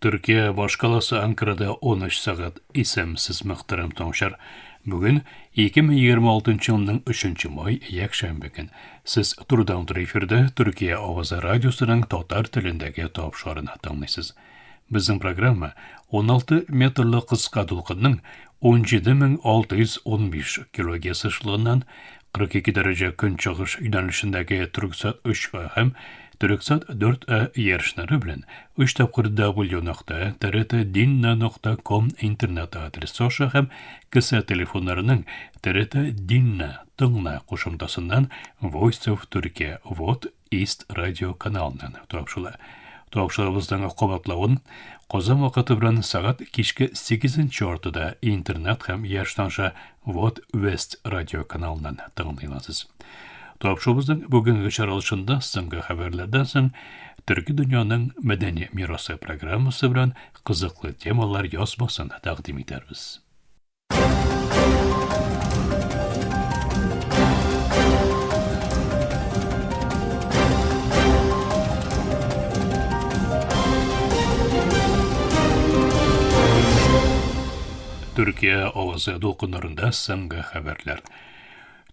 Төркия башкаласы Анкарада 13 сәгать. Исәнмесез, мөхтәрәм тыңлаучылар. Бүген 2026 елның 3 май, якшәмбе көн. Сез турыдан-туры эфирда Төркия авазы радиосының татар телендәге тапшыруын тыңлыйсыз. Безнең программа 16 метрлы кыска дулкынның 17615 килогерц ешлыгыннан 42 дәрәҗә көнчыгыш юнәлешендәге Төрксат 3 А һәм Төрксат 4 А иярченнәре белән 3 тапкыр W нокта TRT Dinna нокта ком интернет адресы аша һәм кесә телефоннарының TRT Dinna тыңла кушымтасыннан Voice of Turkey Вот East радио каналыннан тапшыла. Тапшыруыбызның кабатлавын Казан вакыты белән сәгать кичке 8 яртыда интернет һәм яшьтанша Вот West радио каналыннан тыңлый аласыз. Тапшыруыбызның бүгенге чыгарылышында соңгы хәбәрләрдән соң Төрки дөньяның мәдәни мирасы программасы белән кызыклы темалар язмасын тәкъдим итәрбез. Төркия авазы дулкыннарында соңгы хәбәрләр.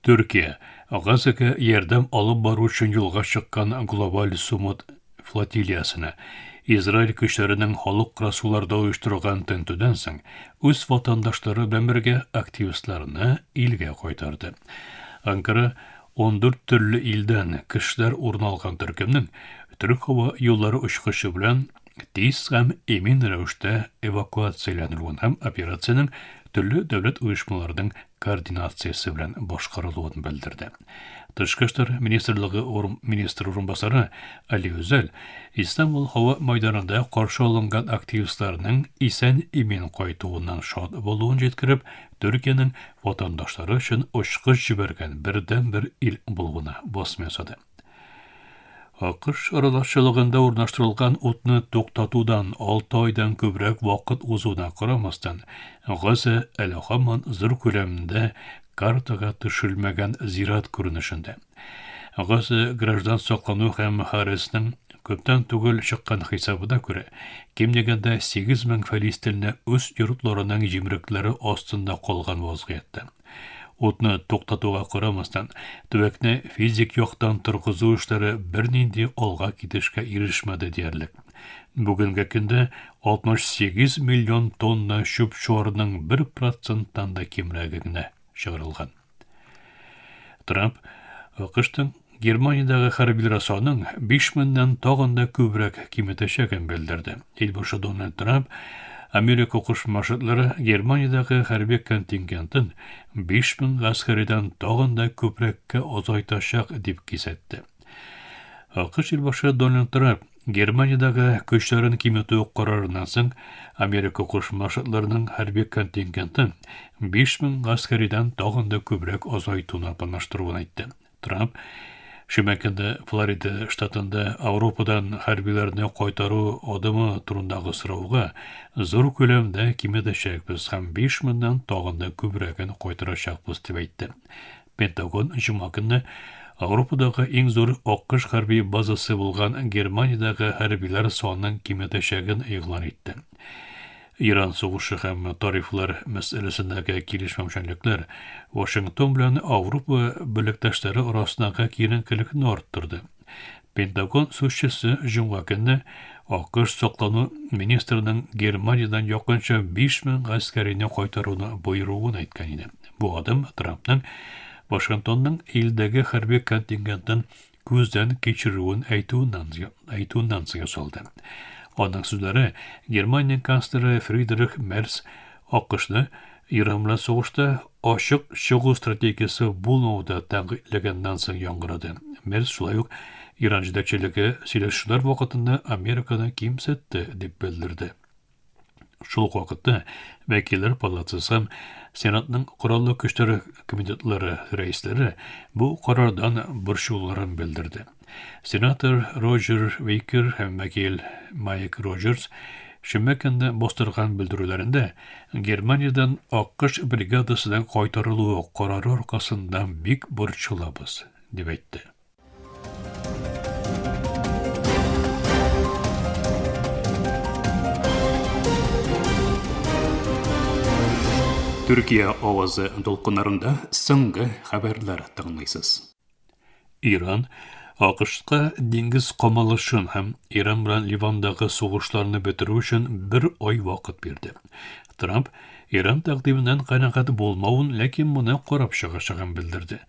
Төркия Газага ярдәм алып бару өчен юлга чыккан глобаль сумут флотилиясенә Израиль көчләренең халыкара суларда оештырылган тентүдән соң үз ватандашлары белән бергә активистларны илгә кайтарды. Анкара 14 төрле илдән кешеләр урын алган төркемнең Төрек һава юллары очкычы белән тиз һәм имин рәвештә эвакуацияләнелүен һәм операциянең төрле дәүләт оешмаларының координациясе белән башкарылуын белдерде. Тышкы эшләр министрлыгы министр урынбасары Али Үзәл Истанбул һава майданында каршы алынган активистларның исән-имин кайтуыннан шат булуын җиткереп, Төркиянең ватандашлары өчен очкыч җибәргән бердәнбер ил булуына басым ясады. АКШ аралашчылыгында урнаштырылган утны туктатудан 6 айдан күбрәк вакыт узуына карамастан, Газа әле һаман зур күләмдә картага төшерелмәгән зират күренешендә. Газа граждан саклану һәм ХРСның күптән түгел чыккан хисабына күрә, ким дигәндә 8 мең фәлистинле үз йортларының җимерекләре астында калган вазгыятьтә. Утны туктатуга карамастан, төбәкне физик яктан торгызу эшләре бернинди алга китешкә ирешмәде диярлек. Бүгенге көндә 68 миллион тонна чүп-чарның 1 проценттан да кимрәге генә чыгарылган. Трамп АКШтың Германиядәге хәрбиләр санын 5 меңнән тагын да күбрәк киметәчәген белдерде. Илбашы Дональд Трамп Америка Кушма Штатлары Германиядәге хәрби контингентын 5 мең гаскәридән тагын да күбрәккә азайтачак дип кисәтте. АКШ илбашы Дональд Трамп Германиядәге көчләрен киметү карарыннан соң Америка Кушма Штатларының хәрби контингентын 5 мең гаскәридән тагын да күбрәк азайтуны планлаштыруын әйтте. Трамп шимбә көндә Флорида штатында Ауропадан хәрбиләрне кайтару адымы турындагы сорауга зур күләмдә киметәчәкбез һәм 5 меңнән тагын да күбрәген кайтарачакбыз дип әйтте. Пентагон җомга көнне Ауропадагы иң зур АКШ хәрби базасы булган Германиядәге хәрбиләр санын киметәчәген игълан итте. Иран сугышы һәм тарифлар мәсьәләсендәге килешмәүчәнлекләр Вашингтон белән Ауропа бүлектәшләре арасындагы киеренкелекне арттырды. Пентагон сүзчесе җомга көнне АКШ саклану министрының Германиядән якынча 5000 гаскәрине кайтаруны боеруын әйткән иде. Бу адым Трампның Вашингтонның илдәге хәрби контингентын күздән кичерүен әйтүеннән, әйтүеннән соң ясалды. Аның сүзләре Германия канцлеры Фридрих Мерц АКШны Иран белән сугышта ачык чыгу стратегиясе булмауда тәнкыйтьләгәннән соң яңгырады. Мерц шулай ук Иран җитәкчелеге сөйләшүләр вакытында Американы кимсетте дип белдерде. Шул ук вакытта Вәкилләр палатасы һәм Сенатның Кораллы көчләр комитетлары рәисләре бу карардан борчылуларын белдерде. Сенатор Роджер Вейкер һәм вәкил Майк Роджерс шимбә көнне бастырган белдерүләрендә Германиядән АКШ бригадасының кайтарылуы карары аркасында бик борчылабыз, дип әйтте. Төркия авазы дулкыннарында соңгы хәбәрләр тыңлыйсыз. Иран АКШка диңгез камалышын һәм Иран белән Ливандагы сугышларны бетерү өчен бер ай вакыт бирде. Трамп Иран тәкъдименнән канәгать булмавын, ләкин моны карап чыгачагын белдерде.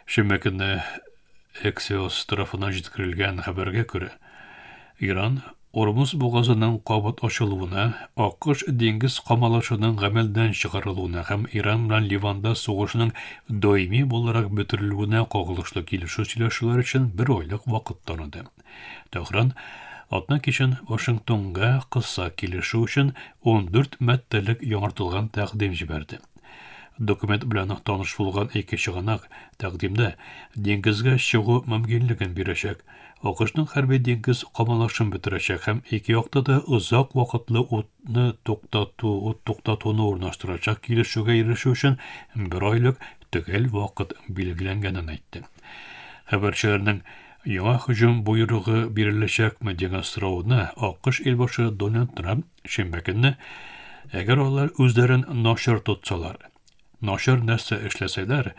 Шимбә көнне Axios тарафыннан җиткерелгән хәбәргә күрә, Иран Ормуз бугазының кабат ачылуына, АКШ диңгез камалышының гамәлдән чыгарылуына һәм Иран белән Ливанда сугышның даими буларак бетерелүенә кагылышлы килешү сөйләшүләр өчен бер айлык вакыт таныды. Тәһран атна кичен Вашингтонга кыса килешү өчен 14 маддәлек яңартылган тәкъдим җибәрде. Документ белән таныш булган ике чыганак тәкъдимдә диңгезгә чыгу мөмкинлеген бирәчәк, АКШның хәрби диңгез камалашын бетерәчәк һәм ике якта да озак вакытлы утны туктату, ут туктатуны урнаштырачак килешүгә ирешү өчен бер айлык төгәл вакыт билгеләнгәнен әйтте. Хәбәрчеләрнең яңа һөҗүм боерыгы биреләчәкме дигән соравына АКШ илбашы Дональд Трамп Шимбә көнне, әгәр алар үзләрен начар тотсалар, начар нәрсә эшләсәләр,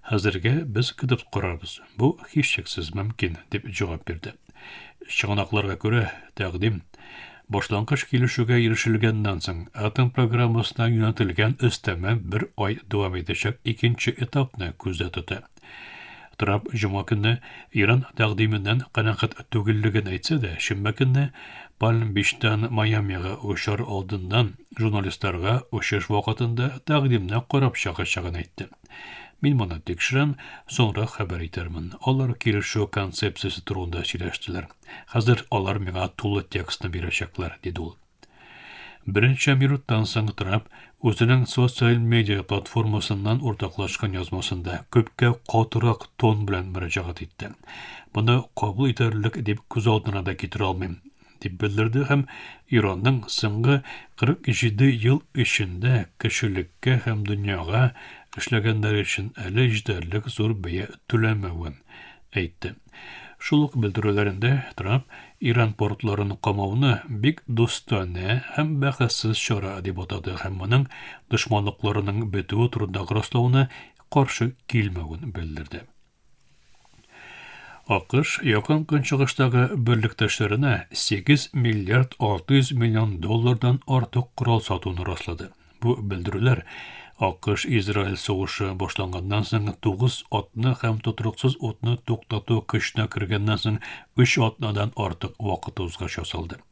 хәзергә без көтеп карарбыз, бу һичшиксез мөмкин, дип җавап бирде. Чыганакларга күрә, тәкъдим, башлангыч килешүгә ирешелгәннән соң, атом программасына юнәтелгән өстәмә бер ай дәвам итәчәк икенче этапны күздә тота. Трамп җомга көнне Иран тәкъдименнән канәгать түгеллеген әйтсә дә, шимбә көнне Пальм-Бичтан Майамига очар алдыннан журналистларга очыш вакытында тәкъдимне карап чыгачагын әйтте. Мин моны тикшерәм, соңрак хәбәр итәрмен. Алар килешү концепциясе турында сөйләштеләр. Хәзер алар миңа тулы текстны бирәчәкләр, диде ул. Берничә минуттан соң Трамп үзенең социаль медиа платформасыннан уртаклашкан язмасында күпкә катырак тон белән мөрәҗәгать итте. Моны кабул итәрлек дип күз алдына да китерә алмыйм, дип белдерде һәм Иранның соңгы 47 ел эчендә кешелеккә һәм дөньяга эшләгәннәре өчен әле җитәрлек зур бәя түләмәвен әйтте. Шул ук белдерүләрендә Трамп Иран портларын камауны бик дустанә һәм бәхәссез чара дип атады һәм моның дошманлыкларының бетүе турындагы раслауны каршы килмәвен белдерде. АКШ Якын Көнчыгыштагы берлектәшләренә 8 миллиард 600 миллион доллардан артык корал сатуны раслады. Бу белдерүләр АКШ-Израиль сугышы башланганнан соң 9 атна һәм тотрыксыз утны туктату көченә кергәннән соң 3 атнадан артык вакыт узгач ясалды.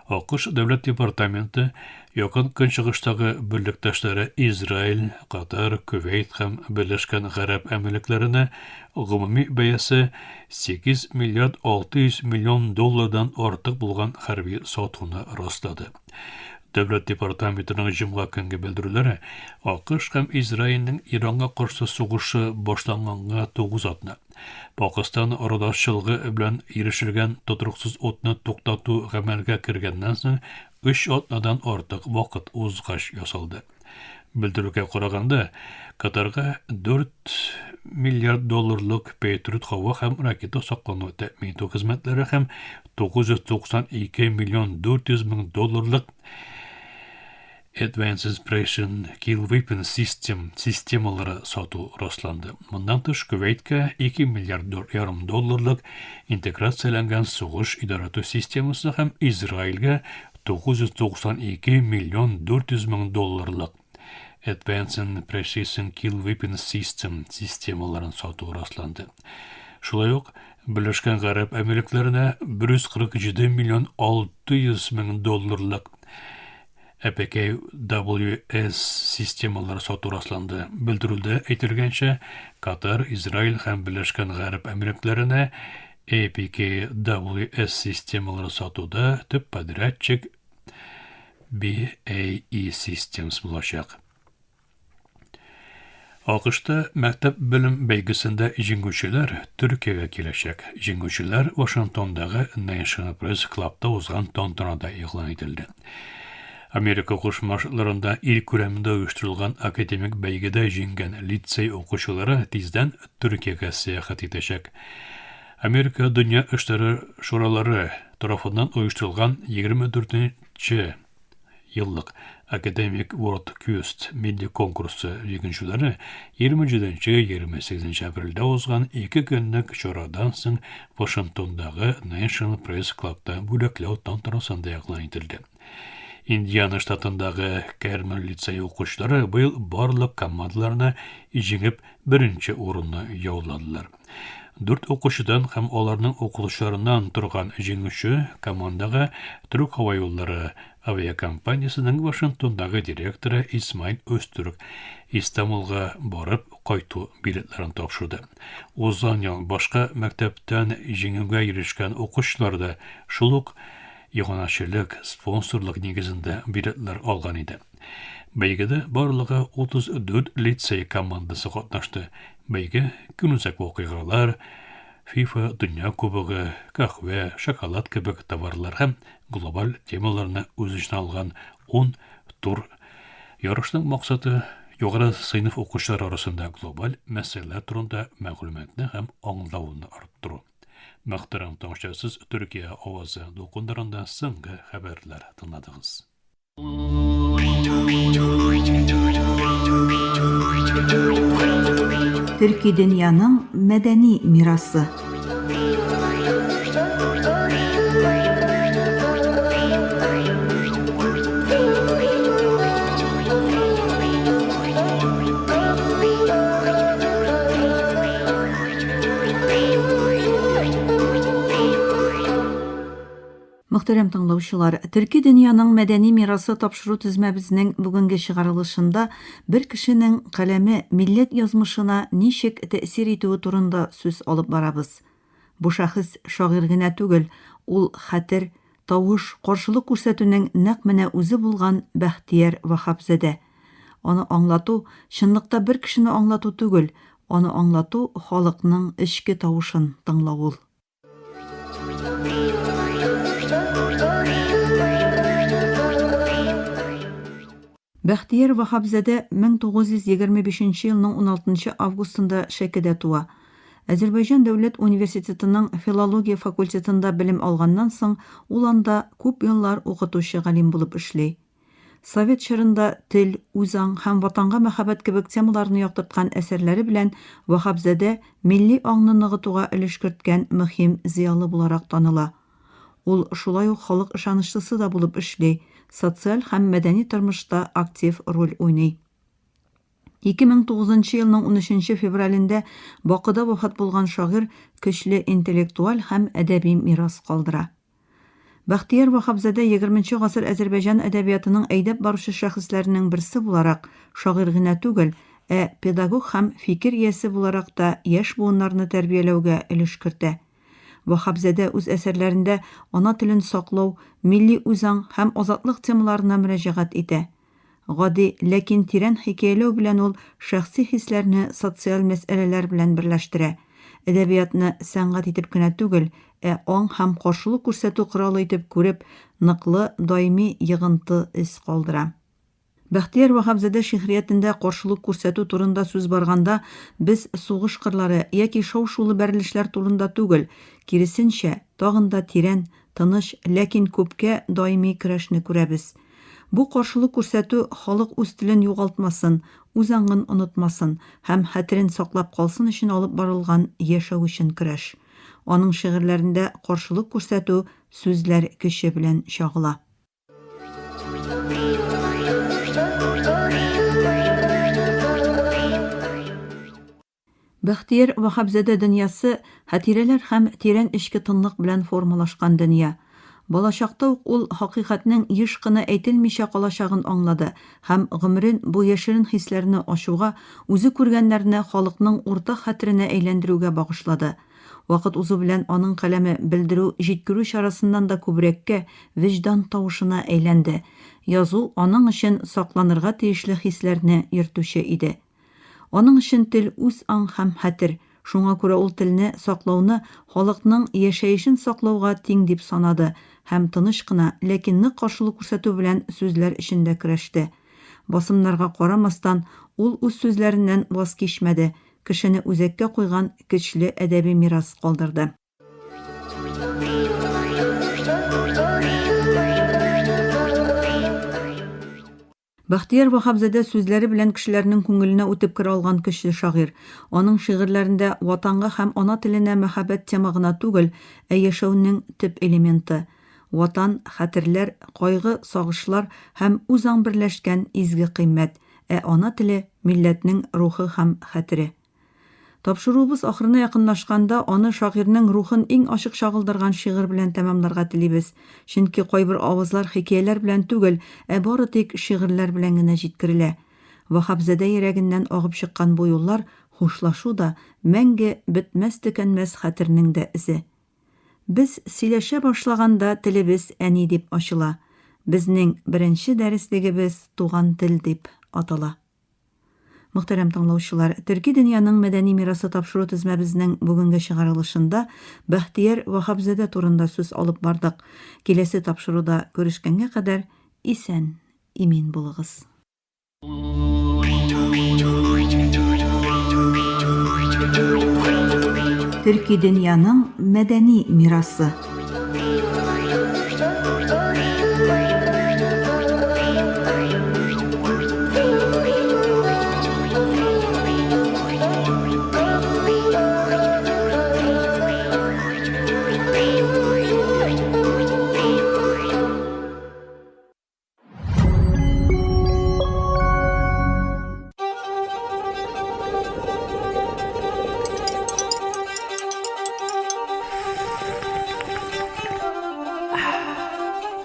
АКШ Дәүләт департаменты Якын Көнчыгыштагы берлектәшләре Израиль, Катар, Кувейт һәм Берләшкән Гарәп Әмирлекләренә гомуми бәясе 8 миллиард 600 миллион доллардан артык булган хәрби сатуны раслады. Дәүләт департаментының җомга көнге белдерүләре АКШ һәм Израильнең Иранга каршы сугышы башланганга 9 атна, Пакыстан арадашчылыгы белән ирешелгән тотрыксыз утны туктату гамәлгә кергәннән соң 3 атнадан артык вакыт узгач ясалды. Белдерүгә караганда, Катарга 4 миллиард долларлык Patriot һава һәм ракета саклану тәэмин итү хезмәтләре һәм 992 миллион 400 мең долларлык Advanced Precision Kill Weapon System системалары сату расланды. Моннан тыш, Кувейтка 2 миллиард ярым долларлык интеграцияләнгән сугыш идарә итү системасы һәм Израильгә 992 миллион 400 мең долларлык Advanced Precision Kill Weapon System системаларын сату расланды. Шулай ук Берләшкән Гарәп Әмирлекләренә 147 миллион 600 мең долларлык APKWS системалары сату расланды. Белдерүдә әйтелгәнчә, Катар, Израиль һәм Берләшкән Гарәп Әмирлекләренә APKWS системалары сатуда төп подрядчик BAE Systems булачак. АКШта мәктәп белем бәйгесендә җиңүчеләр Төркиягә киләчәк. Җиңүчеләр Вашингтондагы National Press Clubта узган тантанада игълан ителде. Америка Кушма Штатларында ил күләмендә оештырылган академик бәйгедә җиңгән лицей укучылары тиздән Төркиягә сәяхәт итәчәк. Америка дөнья эшләре шуралары тарафыннан оештырылган 24 нче Еллык Academic World Quest милли конкурсы җиңүчеләре 27-28 апрельдә узган ике көнлек чарадан соң Вашингтондагы National Press Clubта бүләкләү тантанасында игълан ителде. Индиана штатындагы Кермел лицее укучылары быел барлык командаларны җиңеп беренче урынны яуладылар. Дүрт укучыдан һәм аларның укытучыларыннан торган җиңүче командага Төрек һава юллары авиакомпаниясенең Вашингтондагы директоры Исмаил Öztürk Истанбулга барып кайту билетларын тапшырды. Узган ел башка мәктәптән җиңүгә ирешкән укучылар да шул ук иганәчелек, спонсорлык нигезендә билетлар алган иде. Бәйгедә барлыгы 34 лицей командасы катнашты. Бәйге көнүзәк вакыйгалар, FIFA Дөнья кубогы, каһвә, шоколад кебек товарлар һәм глобаль темаларны үз эченә алган 10 тур. Ярышның максаты, югары сыйныф укучылары арасында глобаль мәсьәләләр турында мәгълүматны һәм аңлауны арттыру. Мөхтәрәм тыңлаучылар, сез Төркия авазы дулкыннарында соңгы хәбәрләр тыңладыгыз. Төрки дөньяның мәдәни мирасы. Мөхтәрәм тыңлаучылар, Төрки дөньяның мәдәни мирасы тапшыру төзмәбезнең бүгенге чыгарылышында бер кешенең каләме милләт язмышына ничек тәэсир итүе турында сүз алып барабыз. Бу шәхес шагыйрь генә түгел, ул хәтер, тавыш, каршылык күрсәтүнең нәкъ менә үзе булган Бәхтияр Ваһапзадә. Аны аңлату, чынлыкта бер кешене аңлату түгел, аны аңлату, халыкның эчке тавышын тыңлау ул. Бәхтияр Ваһапзадә 1925 елның 16 августында Шәкедә туа. Әзербайҗан дәүләт университетының филология факультетында белем алганнан соң, ул анда күп еллар укытучы-галим булып эшли. Совет чорында тел, үзаң һәм Ватанга мәхәббәт кебек темаларны яктырткан әсәрләре белән Ваһапзадә милли аңны ныгытуга өлеш керткән мөһим зыялы буларак таныла. Ул шулай ук халык ышанычлысы да булып эшли, социаль һәм мәдәни тормышта актив роль уйный. 2009 елның унөченче февралендә Бакыда вафат булган шагыйрь көчле интеллектуаль һәм әдәби мирас калдыра. Бәхтияр Ваһапзадә егерменче гасыр әзербайҗан әдәбиятының әйдәп баручы шәхесләренең берсе буларак, шагыйрь генә түгел, ә педагог һәм фикер иясе буларак та яшь буыннарны тәрбияләүгә өлеш кертә. Ваһапзадә үз әсәрләрендә ана телен саклау, милли үзаң һәм азатлык темаларына мөрәҗәгать итә. Гади, ләкин тирән хикәяләү белән ул шәхси хисләрне социаль мәсьәләләр белән берләштерә. Әдәбиятны сәнгать итеп кенә түгел, ә аң һәм каршылык күрсәтү коралы итеп күреп, ныклы, даими йыгынты, эз калдыра. Бәхтияр Ваһапзадә шигъриятендә каршылык күрсәтү турында сүз барганда, без сугыш кырлары яки шау-шулы бәрелешләр турында түгел, киресенчә, тагын да тирән, тыныч, ләкин күпкә даими көрәшне күрәбез. Бу каршылык күрсәтү халык үз телен югалтмасын, үз аңын онытмасын һәм хәтерен саклап калсын өчен алып барылган яшәү өчен көрәш. Аның шигырьләрендә каршылык күрсәтү сүзләр көче белән чагыла. Бәхтияр Ваһапзадә дөньясы хатирәләр һәм тирән эчке тынлык белән формалашкан дөнья. Балачакта ук ул хакыйкатьнең еш кына әйтелмичә калачагын аңлады һәм гомерен бу яшерен хисләрне ачуга, үзе күргәннәрне халыкның уртак хәтеренә әйләндерүгә багышлады. Вакыт узу белән аның каләме белдерү, җиткерү чарасыннан да күбрәккә, вөҗдан тавышына әйләнде. Язу аның өчен сакланырга тиешле хисләрне йөртүче иде. Аның өчен тел үз аң һәм хәтер, шуңа күрә ул телне саклауны халыкның яшәешен саклауга тиң дип санады һәм тыныч кына, ләкин нык каршылык күрсәтү белән сүзләр эчендә көрәште. Басымнарга карамастан, ул үз сүзләреннән ваз кичмәде, кешене үзәккә куйган көчле әдәби мирас калдырды. Бәхтияр Ваһапзадә сүзләре белән кешеләрнең күңеленә үтеп керә алган көчле шагыйрь. Аның шигырьләрендә Ватанга һәм ана теленә мәхәббәт тема гына түгел, ә яшәүнең төп элементы. Ватан, хәтерләр, кайгы, сагышлар һәм үзаң берләшкән изге кыйммәт, ә ана теле, милләтнең рухы һәм хәтере. Тапшыруыбыз ахырына якынлашканда, аны шагыйрьнең рухын иң ачык чагылдырган шигырь белән тәмамларга телибез. Чөнки кайбер авазлар хикәяләр белән түгел, ә бары тик шигырьләр белән генә җиткерелә. Ваһапзадә йөрәгеннән агып чыккан бу юллар хушлашу да, мәңге бетмәс-төкәнмәс хәтернең дә эзе. Без сөйләшә башлаганда телебез әни дип ачыла. Безнең беренче дәреслегебез Туган тел дип атала. Мөхтәрәм тыңлаучылар, Төрки дөньяның мәдәни мирасы тапшыру тезмәбезнең бүгенге чыгарылышында Бәхтияр Ваһапзадә турында сүз алып бардык. Киләсе тапшыруда күрешкәнгә кадәр исән, имин булыгыз. Төрки дөньяның мәдәни мирасы.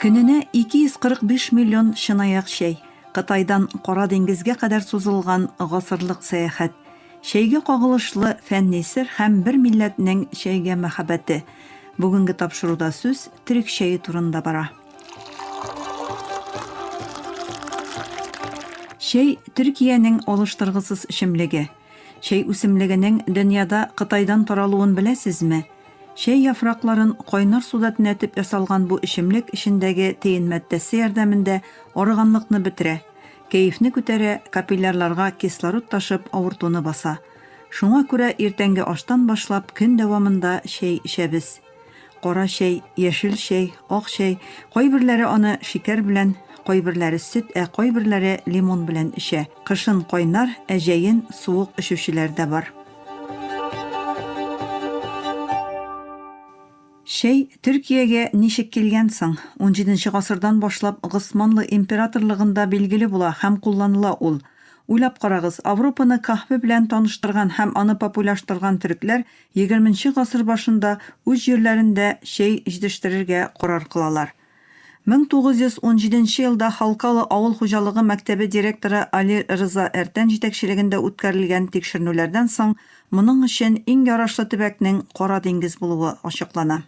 Көненә 245 миллион чынаяк чәй. Кытайдан Кара диңгезгә кадәр сузылган гасырлык сәяхәт. Чәйгә кагылышлы фәнни сер һәм бер милләтнең чәйгә мәхәббәте. Бүгенге тапшыруда сүз төрек чәе турында бара. Чәй, Төркиянең алыштыргысыз эчемлеге. Чәй үсемлегенең дөньяда Кытайдан таралуын беләсезме? Чәй яфракларын кайнар суда төнәтеп ясалган бу эчемлек эчендәге теин матдәсе ярдәмендә арыганлыкны бетерә, кәефне күтәрә, капиллярларга кислород ташып авыртуны баса. Шуңа күрә иртәнге аштан башлап көн дәвамында чәй эчәбез. Кара чәй, яшел чәй, ак чәй, кайберләре аны шикәр белән, кайберләре сөт, ә кайберләре лимон белән эчә. Кышын кайнар, ә җәен суык эчүчеләр дә бар. Чәй Төркиягә ничек килгән соң? Унҗиденче гасырдан башлап Госманлы императорлыгында билгеле була һәм кулланыла ул. Уйлап карагыз, Авропаны каһве белән таныштырган һәм аны популяштырган төрекләр Егерменче гасыр башында үз җирләрендә чәй җитештерергә карар кылалар. 1917 нче елда Халкалы авыл хуҗалыгы мәктәбе директоры Али Рыза Эртән җитәкчелегендә үткәрелгән тикшеренүләрдән соң моның өчен иң ярашлы төбәкнең Кара диңгез булуы ачыклана.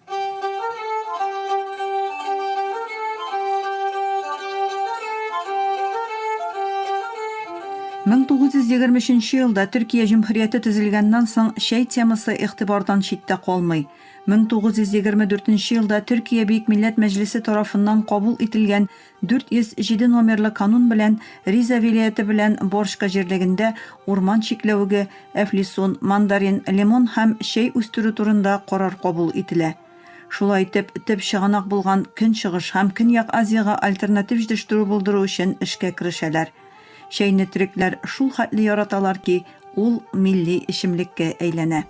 1923 нче елда Төркия җөмһүрияте төзелгәннән соң чәй темасы игътибардан читтә калмый. 1924 нче елда Төркия Бөек Милләт Мәҗлесе тарафыннан кабул ителгән 407 номерлы канун белән Риза вилаяте белән Борчка җирлегендә урман чикләвеге, әфлисун, мандарин, лимон һәм чәй үстерү турында карар кабул ителә. Шулай итеп, төп чыганак булган Көнчыгыш һәм Көньяк Азиягә альтернатив җитештерү булдыру өчен эшкә керешәләр. Чәйне төрекләр шул хәтле яраталар ки, ул милли эчемлеккә әйләнә.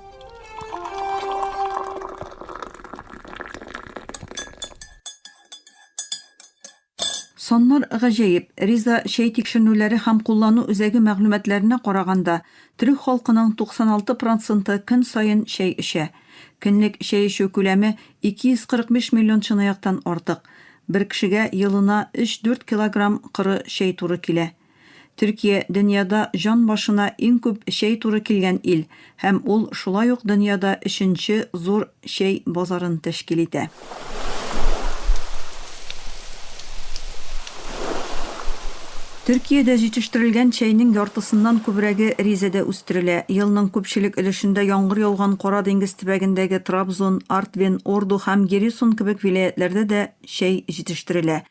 Саннар гаҗәеп, Риза чәй тикшеренүләре һәм куллану үзәге мәгълүматларына караганда, төрек халкының 96 проценты көн саен чәй эчә. Көнлек чәй эчү күләме 245 миллион чынаяктан артык. Бер кешегә елына өч-дүрт килограмм коры чәй туры килә. Төркия, дөньяда җан башына иң күп чәй туры килгән ил һәм ул шулай ук дөньяда өченче зур чәй базарын тәшкил итә. Төркиядә җитештерелгән чәйнең яртысыннан күбрәге Ризәдә үстерелә. Елның күпчелек өлешендә яңгыр яуган Кара диңгез төбәгендәге Трабзон, Артвин, Орду һәм Гиресун кебек вилаятьләрдә дә чәй җитештерелә.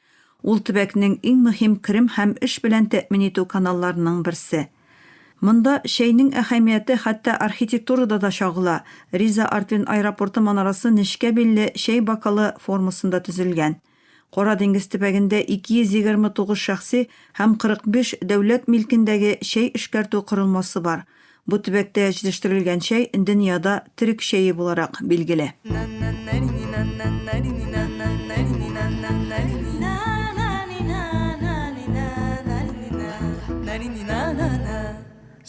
Ул төбәкнең иң мөһим керем һәм эш белән тәэмин итү каналларының берсе. Монда чәйнең әһәмияте хәтта архитектурада да чагыла, Риза-Артвин аэропорты манарасы нечкә билле чәй бокалы формасында төзелгән. Кара диңгез төбәгендә 229 шәхси һәм 45 дәүләт милкендәге чәй эшкәртү корылмасы бар. Бу төбәктә җитештерелгән чәй дөньяда төрек чәе буларак билгеле.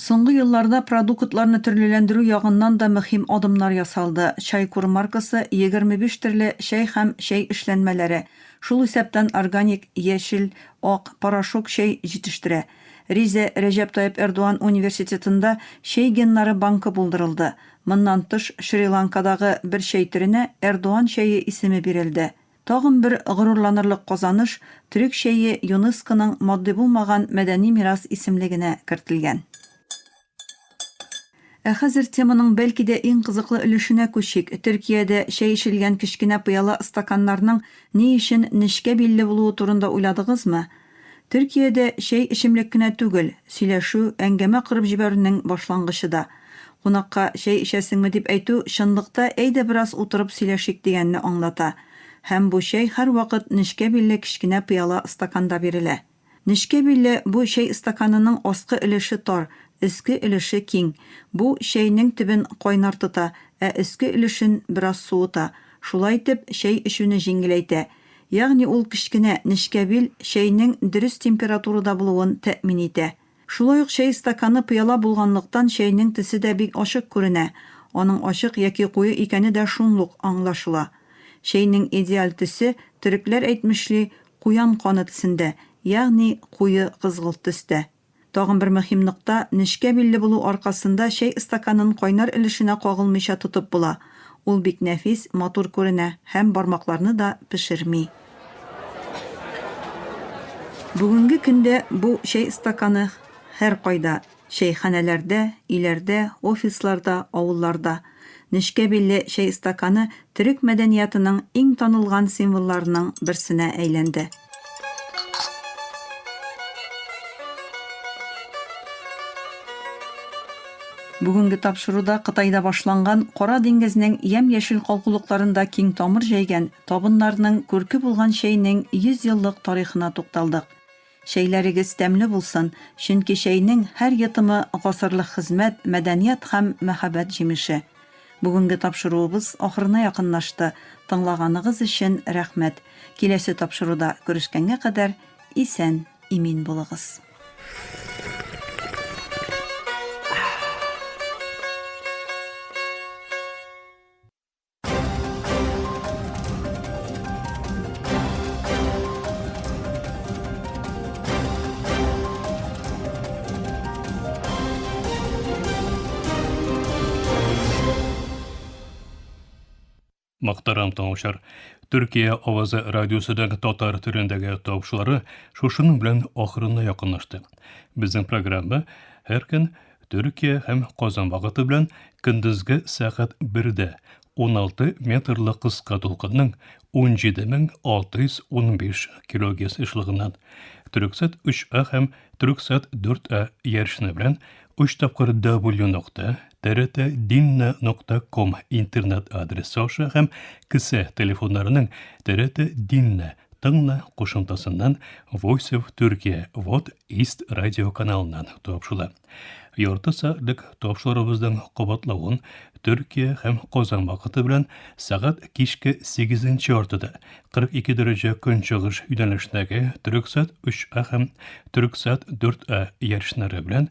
Соңгы елларда продуктларны төрлеләндерү ягыннан да мөһим адымнар ясалды. Чайкур маркасы 25 төрле чәй һәм чәй эшләнмәләре, шул исәптән органик, яшел, ак, порошок чәй җитештерә. Ризе Рәҗәп Тайип Эрдоан университетында чәй геннары банкы булдырылды. Моннан тыш, Шри-Ланкадагы бер чәй төренә Эрдоан чәе исеме бирелде. Тагын бер горурланырлык казаныш, төрек чәе ЮНЕСКОның матди булмаган мәдәни мирас исемлегенә кертелгән. Ә хәзер теманың бәлки дә иң кызыклы өлешенә күчик, Төркиядә чәй эчелгән кечкенә пыяла стаканнарның ни өчен нечкә билле булуы турында уйладыгызмы? Төркиядә чәй эчемлек кенә түгел, сөйләшү, әңгәмә корып җибәрүнең башлангычы да. Кунакка чәй эчәсеңме дип әйтү, чынлыкта әйдә бераз утырып сөйләшик дигәнне аңлата. Һәм бу чәй һәрвакыт нечкә билле кечкенә пыяла стаканда бирелә. Нечкә билле бу чәй стаканының аскы өлеше тар, өске өлеше киң. Бу, чәйнең төбен кайнар тота, ә өске өлешен бераз суыта. Шулай итеп, чәй эчүне җиңеләйтә. Ягъни ул кечкенә, нечкә бил чәйнең дөрес температурада булуын тәэмин итә. Шулай ук чәй стаканы пыяла булганлыктан чәйнең төсе дә бик ачык күренә, аның ачык яки куе икәне дә шунлук аңлашыла. Чәйнең идеаль төсе, төрекләр әйтмешли, куян каны төсендә, ягъни куе кызгылт төстә. Тагын бер мөһим нокта, нечкә билле булу аркасында чәй стаканын кайнар өлешенә кагылмыйча тотып була. Ул бик нәфис, матур күренә һәм бармакларны да пешерми. Бүгенге көндә бу чәй стаканы һәркайда, чәйханәләрдә, өйләрдә, офисларда, авылларда. Нечкә билле чәй стаканы төрек мәдәниятының иң танылган символларының берсенә әйләнде. Бүгенге тапшыруда Кытайда башланган Кара диңгезнең ямь-яшел калкулыкларында киң тамыр җәйгән табыннарның күрке булган чәйнең 100 еллык тарихына тукталдык. Чәйләрегез тәмле булсын, чөнки чәйнең һәр йотымы гасырлык хезмәт, мәдәният һәм мәхәббәт җимеше. Бүгенге тапшыруыбыз ахырына якынлашты. Тыңлаганыгыз өчен рәхмәт. Киләсе тапшыруда күрешкәнгә кадәр исән, имин булыгыз. Мөхтәрәм тыңлаучылар, Төркия авазы радиосының татар телендәге тавышлары шушының белән ахырына якынлашты. Безнең программа һәр көн Төркия һәм Казан вакыты белән көндезге сәгать 1дә 16 метрлы кыска дулкынның 17615 килогерц ешлыгыннан Төрксат 3А һәм Төрксат 4А ярышны белән 3 тапкыр W нокта trtdinna.com интернет адресы аша һәм кесә телефоннарының TRT Dinna Тыңла кушымтасыннан Voice of Türkiye Вот East радио каналыннан тапшыла. Ярты сәгатьлек тапшыруыбызның кабатлавын Төркия һәм Казан вакыты белән сәгать кичке 8 яртыда 42 дәрәҗә көнчыгыш юнәлешендәге Төрексат 3А һәм Төрексат 4А ярышлары белән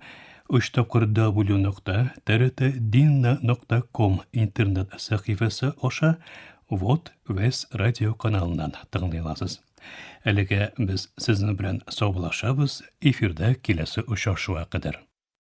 3 тапкыр W нокта trtdinna нокта ком интернет сәхифәсе аша Вот Вес радио каналыннан тыңлый аласыз. Әлегә без сезнең белән саубуллашабыз, эфирда киләсе очрашуга кадәр.